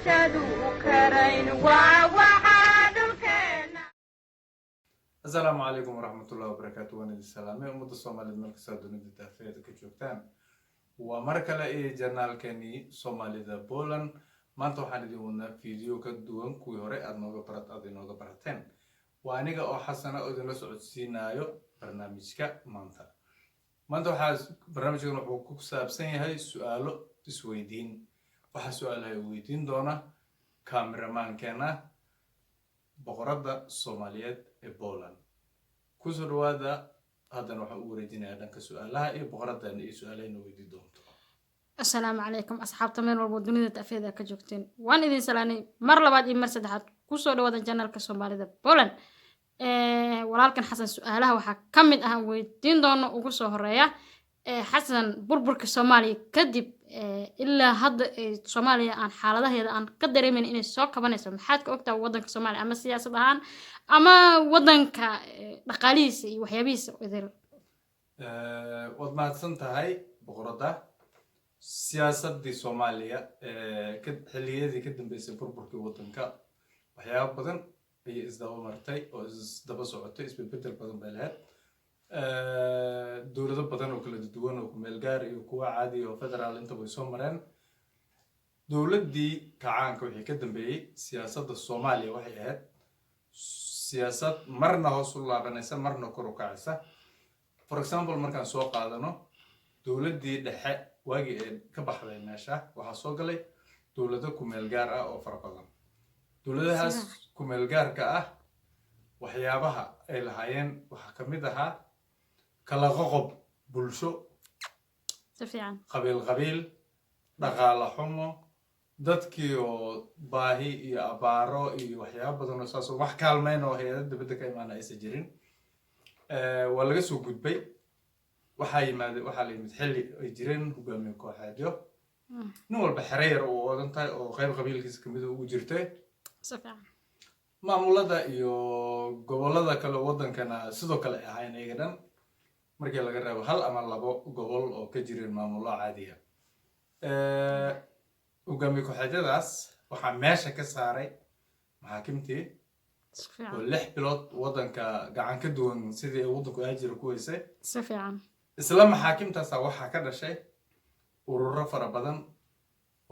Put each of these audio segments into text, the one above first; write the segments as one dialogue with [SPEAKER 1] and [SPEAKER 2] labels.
[SPEAKER 1] Bulshadu karayn waa waxaa dhulkeena.
[SPEAKER 2] Asalaamu calaykum waraxmatullahi wabarakaatu. Waan idin salaamay, ummadda Soomaaliyeed meel kastaa dunida daafeeda ka joogtaan. Waa mar kale iyo channelkeenii Soomaalida Poland. Maanta waxaan idin wadnaa video ka duwan kuwii hore aad nooga barat aad inooga barateen. Waa aniga oo Xasana oo idinla socodsiinayo barnaamijka maanta. Maanta waxaa barnaamijkan wuxuu ku saabsan yahay su-aalo isweydiin. Waxaa su-aalaha weydiin doona cameramaankeena, boqoradda Soomaaliyeed ee Poland. Kusoo dhawaada. Haddana waxaan u wareejinayaa dhanka su-aalaha iyo boqoradana iyo su-aalahayna weydiin doonto.
[SPEAKER 3] Asalaamu calaykum asxaabta, meel walbo dunida dafeeda ka joogteen, waan idin salaanay mar labaad iyo mar saddexaad. Kusoo dhawaada channelka Soomaalida Poland. Walaalkan Xasan su-aalaha waxaa ka mid ah aan weydiin doono ugu soo horeeya: Xasan, burburka Soomaaliya kadib ilaa hadda soomaaliya aan xaaladaheeda aan ka dareemeyn inay soo kabanayso, maxaad ka ogtaha wadanka Soomaaliya, ama siyaasad ahaan ama wadanka dhaqaalihiisa iyo waxyaabihiisa idil?
[SPEAKER 2] Waad mahadsan tahay, boqoradda. Siyaasaddii Soomaaliya xilliyadii ka dambeysay burburkii waddanka waxyaabo badan ayay isdaba martay oo isdaba socotay, isbedbedel badan bay lahayd. Dowlado badan oo kala duwan oo kumeel gaar iyo kuwa caadi oo federaal intaba way soo mareen. Dowladdii kacaanka wixii ka dambeeyey, siyaasadda Soomaaliya waxay ahayd siyaasad marna hoos u laabanaysa, marna kor u kacaysa. For example, markaan soo qaadano dowladdii dhexe, waagii ay ka baxday meesha waxaa soo galay dowlado kumeel gaar ah oo fara badan. Dowladahaas kumeel gaarka ah waxyaabaha ay lahaayeen waxaa ka mid ahaa kala qoqob bulsho,
[SPEAKER 3] Si fiican.
[SPEAKER 2] qabiil qabiil, dhaqaale xumo, dadkii oo baahi iyo abaaro iyo waxyaaba badan oo saas oo wax kaalmeyn oo hay-ada dibadda ka imaana aysan jirin. Waa laga soo gudbay. Waxaa yimaade, waxaa la yimid xilli ay jireen hogaamiye kooxeedyo, nin walba xere yar uu oodan tahay oo qayb qabiilkiisa kamid ugu jirtay.
[SPEAKER 3] Si fiican.
[SPEAKER 2] Maamulada iyo gobollada kale waddankana sidoo kale ay ahayn iyaga dhan, markii laga reebo hal ama labo gobol oo ka jireen maamullo caadiya. Hogaamiye kooxeedyadaas waxaa meesha ka saaray maxaakimtii
[SPEAKER 3] Si
[SPEAKER 2] oo
[SPEAKER 3] fiican.
[SPEAKER 2] 6 bilood waddanka gacan ka duwan sidii ay waddanku ahaan jira ku weysay.
[SPEAKER 3] Si fiican.
[SPEAKER 2] Isla maxaakimtaasa waxaa ka dhashay ururo fara badan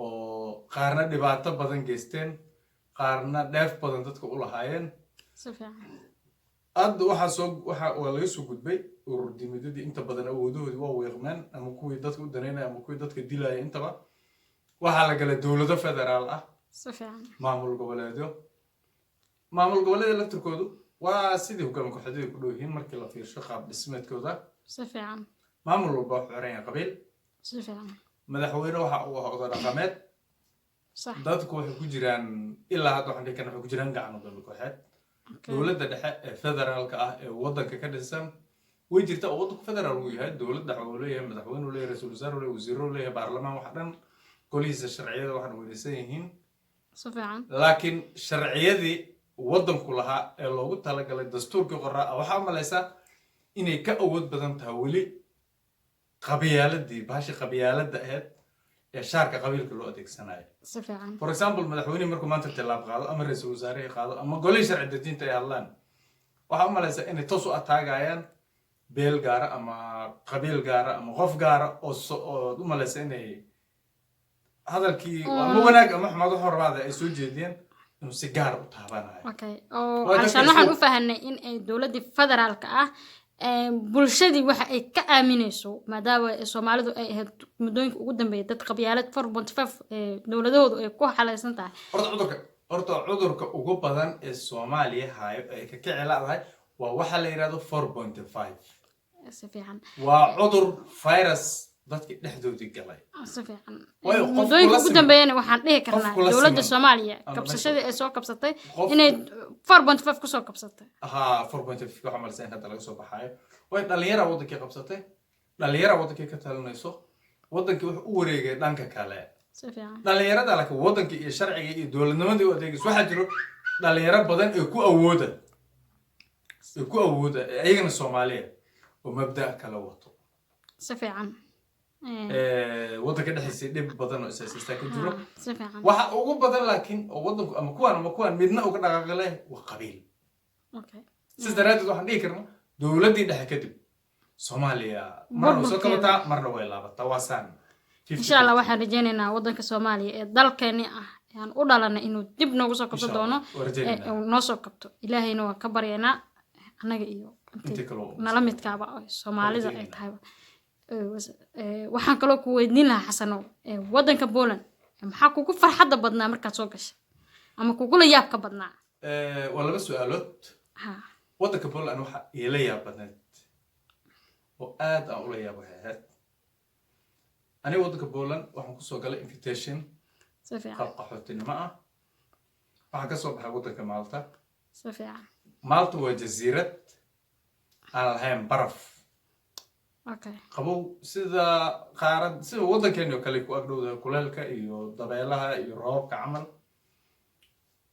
[SPEAKER 2] oo qaarna dhibaato badan geysteen, qaarna dheef badan dadka u lahaayeen.
[SPEAKER 3] Si fiican.
[SPEAKER 2] Hadda waxaa soo waxa waa laga soo gudbay urur dimidadii. Inta badan awoodahoodii waa wiiqmeen, ama kuwii dadka u daneynaya ama kuwii dadka dilaya intaba. Waxaa la galay dowlado federaal ah,
[SPEAKER 3] Si fiican.
[SPEAKER 2] maamul goboleedyo. Maamul goboleedyada laftirkoodu waa sidii hogaami kooxeedyada ku dhow yihiin markii la fiirsho qaab dhismeedkooda.
[SPEAKER 3] Si fiican.
[SPEAKER 2] Maamul walba wuxuu xiran yahay qabiil.
[SPEAKER 3] Si fiican.
[SPEAKER 2] Madaxweyne waxa uu ahaa oday dhaqameed. Dadku waxay ku jiraan ilaa hadda, waxaan dhihi karna, waxay ku jiraan gacan hogaami kooxeed. Dowladda dhexe ee federaalka ah ee waddanka ka dhisan way jirtaa, oo waddanku federaal uu yahay, dowlad dhexe uu leeyahay, madaxweyne uu leeyahay, ra-iisul wasaare uu leeyahay, wasiiro uu leeyahay, baarlamaan, wax dhan, golihiisa sharciyada waxaan weynaysan yihiin.
[SPEAKER 3] Si fiican.
[SPEAKER 2] Laakiin sharciyadii waddanku lahaa ee loogu talagalay, dastuurkii qoraa, waxaa u malaysaa inay ka awood badan tahay weli qabiyaaladii, bahashi qabiyaaladda ahayd ee shaarka qabiilka loo adeegsanayo.
[SPEAKER 3] Si fiican.
[SPEAKER 2] For example, madaxweynihi markuu maanta tilaab qaado ama ra-iisul wasaarihii qaado ama golihii sharci dejinta ay hadlaan, waxaa u malaysaa inay toos u ataagayaan beel gaara ama qabiil gaara ama qof gaara oo ood u malaysa inay hadalkii ama wanaag ama xumaad wax hormaada ay soo jeediyeen inuu si gaara u taabanayo.
[SPEAKER 3] Okay, oo
[SPEAKER 2] Waa dadka
[SPEAKER 3] علشان waxaan u fahanay in ay dowladdii federaalka ah bulshadii waxa ay ka aaminayso, maadaama Soomaalidu ay ahayd muddooyinka ugu dambeeyay dad qabyaalad 4.5 dowladahoodu ay ku xalaysan tahay.
[SPEAKER 2] Horta cudurka ugu badan ee Soomaaliya hayo ay ka kici la'dahay waa waxa la yidhahdo 4.5.
[SPEAKER 3] Si fiican.
[SPEAKER 2] Waa cudur virus dadkii dhexdoodii galay.
[SPEAKER 3] Si fiican.
[SPEAKER 2] Waayo, qof
[SPEAKER 3] Muddooyinka
[SPEAKER 2] kula
[SPEAKER 3] ugu
[SPEAKER 2] siman.
[SPEAKER 3] dambeeyana waxaan dhihi karnaa
[SPEAKER 2] kula
[SPEAKER 3] dowladda
[SPEAKER 2] siman.
[SPEAKER 3] Soomaaliya
[SPEAKER 2] Ama
[SPEAKER 3] kabsashadii ay soo kabsatay inay 4.5 kusoo kabsatay.
[SPEAKER 2] Haa, 4.5 waxaa malaysa in hadda laga soo baxaayo. Way dhalinyara waddankii qabsatay, dhalinyara waddankii ka talinayso, waddankii wuxuu u wareegay dhanka kale.
[SPEAKER 3] Si fiican.
[SPEAKER 2] Dhalinyarada laakiin waddankii iyo sharcigii iyo dowladnimadii u adeegayso. Waxaa jiro dhalinyaro badan ee ku awooda ee ayagana Soomaaliya oo mabda' kala wato.
[SPEAKER 3] Si fiican.
[SPEAKER 2] Waddanka dhexdiisa dhib badan oo ishaysastaa ka jiro.
[SPEAKER 3] Si fiican.
[SPEAKER 2] Waxa ugu badan laakiin oo waddanku ama kuwaan midna uga dhaqaaqi leh waa qabiil. Sidaas daraaddeed waxaan dhihi karnaa dowladdii dhexe kadib Soomaaliya marna way soo
[SPEAKER 3] Burburkeeda.
[SPEAKER 2] kabataa, marna way laabataa, waa saan.
[SPEAKER 3] Insha Allah waxaan rajeynaynaa waddanka Soomaaliya ee dalkeeni ah ee aan u dhalanay inuu dib noogu soo kabto
[SPEAKER 2] Insha
[SPEAKER 3] doono.
[SPEAKER 2] Allah, waa rajeynaynaa.
[SPEAKER 3] Uu noo soo kabto, Ilaahayna waan ka baryaynaa annaga iyo
[SPEAKER 2] intii
[SPEAKER 3] intii
[SPEAKER 2] kale oo
[SPEAKER 3] nala midkaaba oo Soomaalida ay
[SPEAKER 2] rajeynaa.
[SPEAKER 3] tahayba. Waxaan kaloo ku weydiin lahaa, Xasanow, waddanka Poland maxaa kugu farxadda badnaa markaad soo gashay ama kugula yaabka badnaa?
[SPEAKER 2] Waa laba su-aalood. Waddanka Poland waxa iila yaab badneed oo aad aan ula yaab waxay ahayd, aniga waddanka Poland waxaan kusoo galay invitation,
[SPEAKER 3] Si fiican.
[SPEAKER 2] qaab qaxootinimo ah. Waxaan kasoo baxay waddanka Malta.
[SPEAKER 3] Si fiican.
[SPEAKER 2] Malta waa jasiirad aan lahayn baraf, qabow sida qaarad, sida waddankeeni oo kale ku agdhowda kuleelka iyo dabeelaha iyo roobabka camal.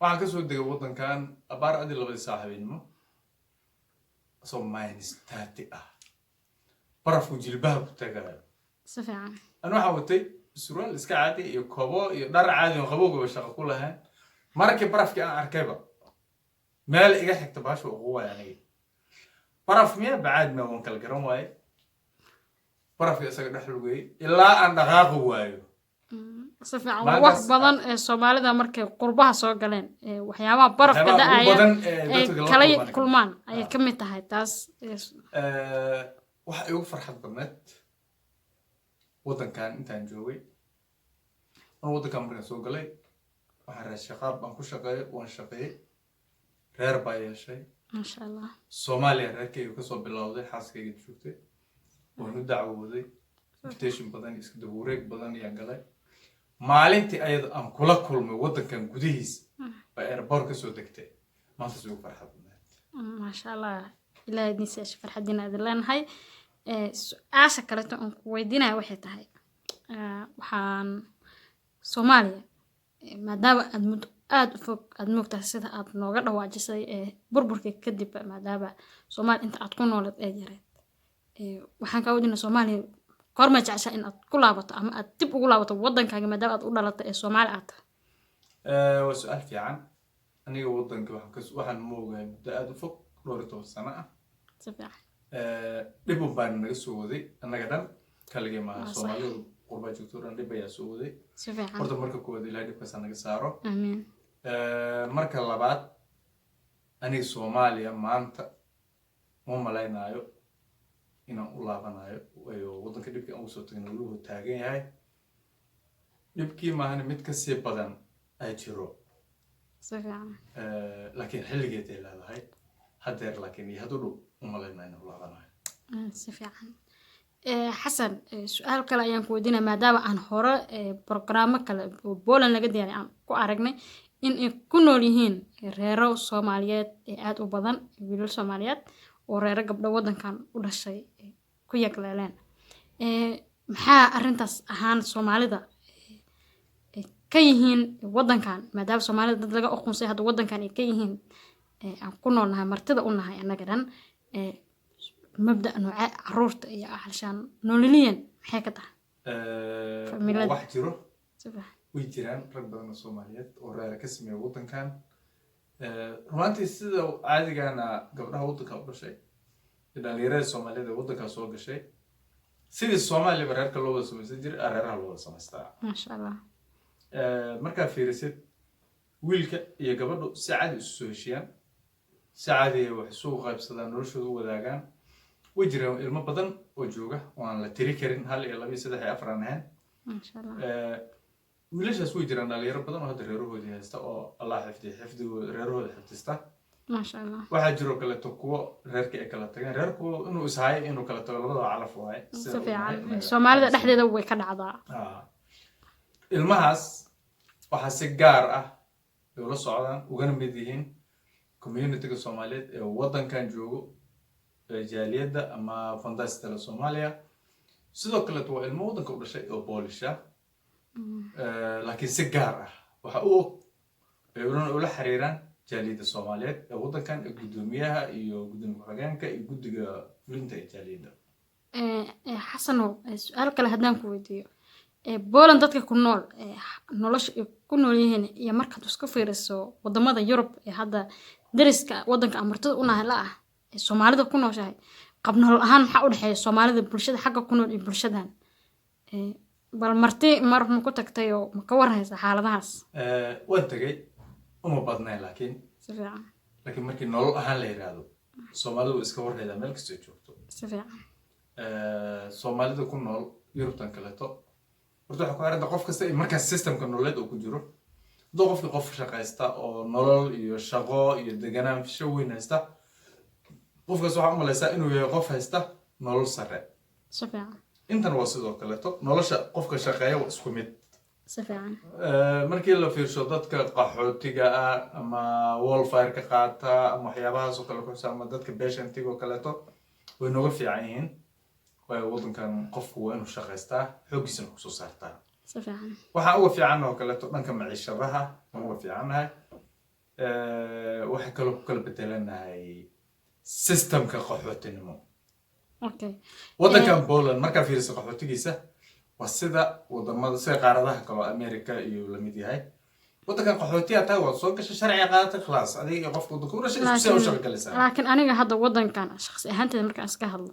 [SPEAKER 2] Waxaan kasoo degay waddankan abaar adi 2dii saac habeenimo, asoo -30 ah, barafku jilbaha ku tagayo.
[SPEAKER 3] Si fiican.
[SPEAKER 2] Ani waxaan watay surwaal iska caadi iyo kobo iyo dhar caadi oo qabowgaba shaqo ku lahayn. Markii barafkii aan arkayba, meel iga xigta baasha ugu waay, aniga baraf miya bacaad miya waan kala garan waaye. Barafkii isaga dhex lugeeyey ilaa aan dhaqaaqi waayo.
[SPEAKER 3] Si fiican, waa wax badan ee Soomaalida markay qurbaha soo galeen waxyaabaha barafka
[SPEAKER 2] waxyaabaha ugu
[SPEAKER 3] da-aya
[SPEAKER 2] badan ee
[SPEAKER 3] ay
[SPEAKER 2] dadka
[SPEAKER 3] kala
[SPEAKER 2] kulmaan.
[SPEAKER 3] kulmaan ayay ka mid tahay taas.
[SPEAKER 2] Waxa igu farxad badneed waddankan intaan joogay, an waddankan markaan soo galay waxaan raad shaqaab baan ku shaqeeyay, waan shaqeeyey, reer baa yeeshay.
[SPEAKER 3] Maasha Allah.
[SPEAKER 2] Soomaaliya reerkayga kasoo bilowday, xaaskayga joogtay, waan u dacwooday, invitation badan iyo iska daba wareeg badan ayaan galay. Maalintii ayada aan kula kulmay waddankan gudihiisa baa airport kasoo degtay, maantaas ugu farxad badneed.
[SPEAKER 3] Maasha Allah, Ilaah idin siyaasha farxadiina idin leenahay. Su-aasha kaleeto aan ku weydiinaya waxay tahay, waxaan Soomaaliya, maadaama aad muddo aada u fog aad moogtahay sida aad nooga dhawaajisay burburkii kadib, maadaama Soomaaliya inta aad ku nooleed ee yareed, waxaan kaa weydiinaya Soomaaliya goorma jeceshaa in aad ku laabato ama aad dib ugu laabato waddankaaga, maadaama aad u dhalatay ee Soomaali aad tahay?
[SPEAKER 2] Waa su-aal fiican. Aniga waddanka waxaan moogahay muddo aada u fog, dhowr iyo toban sano ah.
[SPEAKER 3] Si fiican.
[SPEAKER 2] Dhib un baan naga soo waday annaga dhan, kaligay maaha.
[SPEAKER 3] Waa sax.
[SPEAKER 2] Soomaalidu qurbaa joogto o dhan dhib ayaa soo waday.
[SPEAKER 3] Si fiican.
[SPEAKER 2] Horta marka koowaad Ilahay dhibkaasa naga saaro.
[SPEAKER 3] Aamiin.
[SPEAKER 2] Marka labaad, aniga Soomaaliya maanta ma malaynaayo inaan u laabanayo, waayo waddanka dhibkii aan ugu soo tagnay weli wuu taagan yahay. Dhibkii maahane mid kasii badan ay jiro.
[SPEAKER 3] Si fiican.
[SPEAKER 2] Laakiin xilligeed ay leedahay haddeer, laakiin iyo haddu dhow u malaynaayo inaan u laabanayo.
[SPEAKER 3] Si fiican. Xasan, su-aal kale ayaan ku weydiinaya, maadaama aan hore programmo kale oo Poland laga diyaaray aan ku aragnay in ay ku nool yihiin reero Soomaaliyeed ee aada u badan, wiilal Soomaaliyeed oo reero gabdho waddankan u dhashay ku yagleeleen. Maxaa arrintaas ahaan Soomaalida ay ka yihiin waddankan, maadaama Soomaalida dad laga aqoonsay hadda waddankan ay ka yihiin, aan ku noolnahay, martida u nahay annaga dhan, mabda noocee caruurta iyo halshaan nololiyan maxay ka tahay? Familada.
[SPEAKER 2] Wax jiro.
[SPEAKER 3] Si fiican.
[SPEAKER 2] Way jiraan rag badan oo Soomaaliyeed oo reera ka sameeya waddankan. Runaantii sida caadigana gabdhaha waddanka u dhashay iyo dhalinyarada Soomaaliyeed ee waddankaa soo gashay, sidii Soomaaliyaba reerka loo wada samaysan jiray aa reeraha loo wada samaystaa.
[SPEAKER 3] Maasha Allah.
[SPEAKER 2] Markaa fiirisid, wiilka iyo gabadhu si caadi isu soo heshiyaan, si caadi ay wax isugu qaybsadaan, noloshooda u wadaagaan. Way jiraan ilmo badan oo jooga oo aan la tiri karin, hal iyo laba iyo saddex iyo afar aan ahayn.
[SPEAKER 3] Maasha Allah.
[SPEAKER 2] Wiilashaas way jiraan dhalinyaro badan oo hadda reerahoodii haysta oo Allah xifdiya, xifdigooda reerahooda xifdista.
[SPEAKER 3] Maasha Allah.
[SPEAKER 2] Waxaa jiroo kaleeto kuwo reerkii ay kala tageen, reerku inuu ishayo inuu kala tago labadaba calaf waaye.
[SPEAKER 3] Si fiican, Soomaalida dhexdeeda way ka dhacdaa.
[SPEAKER 2] Ilmahaas waxaa si gaar ah ay ula socdaan ugana mid yihiin communityga Soomaaliyeed ee waddankan joogo, ee jaaliyadda ama Fundacja Soomaaliya. Sidoo kaleeto waa ilmo waddanka u dhashay oo Polish ah, laakiin si gaar ah waxa u og ay ula xiriiraan jaaliyadda Soomaaliyeed ee waddankan, ee guddoomiyaha iyo guddoomiye ku-xigeenka iyo guddiga fulinta ee jaaliyadda.
[SPEAKER 3] Xasanow, su-aal kale haddaan ku weydiiyo. Poland dadka ku nool, nolosha ay ku nool yihiin iyo markaad isku fiiriso wadamada Yurub ee hadda dariska wadanka amartada unahay la ah ee Soomaalida ku nooshahay, qab nolol ahaan maxaa u dhexeeya Soomaalida bulshada xagga ku nool iyo bulshadan? Bal marti mar ma ku tagtay oo ma ka warhaysa xaaladahaas?
[SPEAKER 2] Waan tegay, uma badnayn, laakiin
[SPEAKER 3] Si fiican.
[SPEAKER 2] laakiin markii nolol ahaan la yiraahdo, Soomaalidu way iska warhaydaa meel kastoo joogto.
[SPEAKER 3] Si fiican.
[SPEAKER 2] Soomaalida ku nool Yurubtan kaleeto, horta waxay ku xiranta qof kasta iyo markaas systemka nololeed uu ku jiro. Hadduu qofkii qof shaqaysta oo nolol iyo shaqo iyo deganaansho weyn haysta, qofkaas waxaa u malaysaa inuu yahay qof haysta nolol sare.
[SPEAKER 3] Si fiican.
[SPEAKER 2] Intan waa sidoo kaleeto, nolosha qofka shaqeeya waa isku mid.
[SPEAKER 3] Si fiican.
[SPEAKER 2] Markii la fiirsho dadka qaxootiga ah ama welfare ka qaata ama waxyaabahaas oo kale ku xusa ama dadka patientiga oo kaleeto, way nooga fiican yihiin, waayo waddankan qofku waa inuu shaqaystaa, xooggiisana kusoo saartaa.
[SPEAKER 3] Si fiican.
[SPEAKER 2] Waxaan uga fiican oo kaleeto dhanka maciishadaha waan uga fiicannahay. Waxaa kaloo ku kala bedelanahay systemka qaxootinimo. Waddankan Poland markaa fiiriso qaxootigiisa, waa sida wadamada, sida qaaradaha kale oo America iyo lamid yahay. Waddankan qaxootiya tahay, waad soo gashay, sharciga qaadatay, khalaas, adiga iyo qofka waddanka u dhashay isku si u shaqo galaysaa.
[SPEAKER 3] Laakiin aniga hadda wadankan shaqsi ahaanteeda markaan iska hadlo,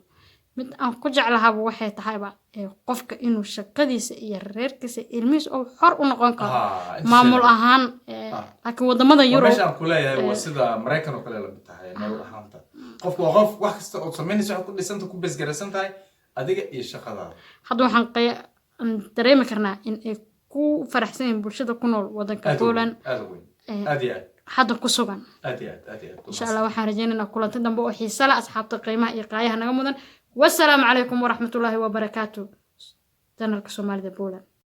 [SPEAKER 3] mid aan ku jeclahaaba waxay tahayba qofka inuu shaqadiisa iyo reerkiisa, ilmihiisa uu xor u noqon karo
[SPEAKER 2] inta
[SPEAKER 3] maamul
[SPEAKER 2] sida-
[SPEAKER 3] ahaan. Laakiin wadamada
[SPEAKER 2] Waa
[SPEAKER 3] Yurub
[SPEAKER 2] meesha aan ku leeyahay, waa sida Maraykan oo kale lamid tahay nolol ahaanta. Qofku waa qof, wax kasta ood samaynaysa waxay ku dhisanta, ku besgaraysan tahay adiga iyo shaqadaada.
[SPEAKER 3] Hadda waxaan aan dareemi karnaa in ay ku faraxsan yihiin bulshada ku nool wadanka
[SPEAKER 2] Aad u weyn,
[SPEAKER 3] Poland
[SPEAKER 2] aad u weyn, aad iyo aad.
[SPEAKER 3] hadda ku sugan.
[SPEAKER 2] Aad iyo aad, aad iyo aad.
[SPEAKER 3] Insha Allah waxaan rajaynaynaa kulanti dambe oo xiise leh. Asxaabta qiimaha iyo qaayaha naga mudan, wasalaamu calaykum waraxmatullaahi wabarakaatu. Channelka Soomaalida Poland.